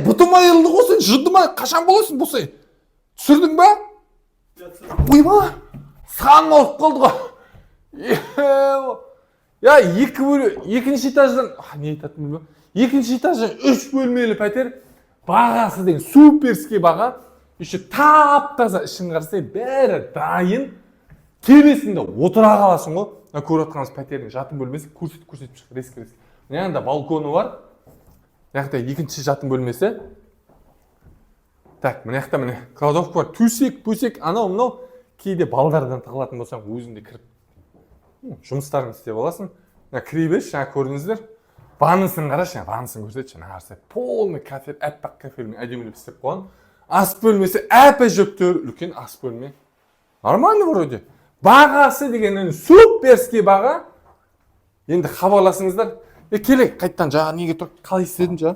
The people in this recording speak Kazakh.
Бұтым айырылды ғой сен, жынды ма? Қашан боласың босай? Түсірдің ба? Ойбай, саным ауырып қалды ғой. Я, екі бөлме, екінші этаждан, не айтатынымды білмеймін. Екінші этаждан үш бөлмелі пәтер, бағасы деген суперский баға. Еще тап таза, ішін қарасаң, бәрі дайын. Келесің де отыра қаласың ғой. Мына көріп жатқанымыз пәтердің жатын бөлмесі, көрсетіп көрсетіп шық, резко резко. Мына жағында балконы бар. Мына жақта екінші жатын бөлмесі. Так, мына жақта, міне, кладовка бар, төсек төсек анау мынау. Кейде балдардан тығылатын болсаң, өзің де кіріп жұмыстарыңды істеп аласың. Мына кіре берші, жаңа көрдіңіздер. Ваннасын қарашы, жаңа ваннасын көрсетші. Мына қараса, полный кафель, аппақ кафельмен әдемілеп істеп қойған. Ас бөлмесі әп әжептәуір үлкен ас бөлме. Нормально вроде. Бағасы деген енді суперский баға. Енді хабарласыңыздар. Е, келе, қайттан жаңа неге тұр? Қалай істедің жаңа?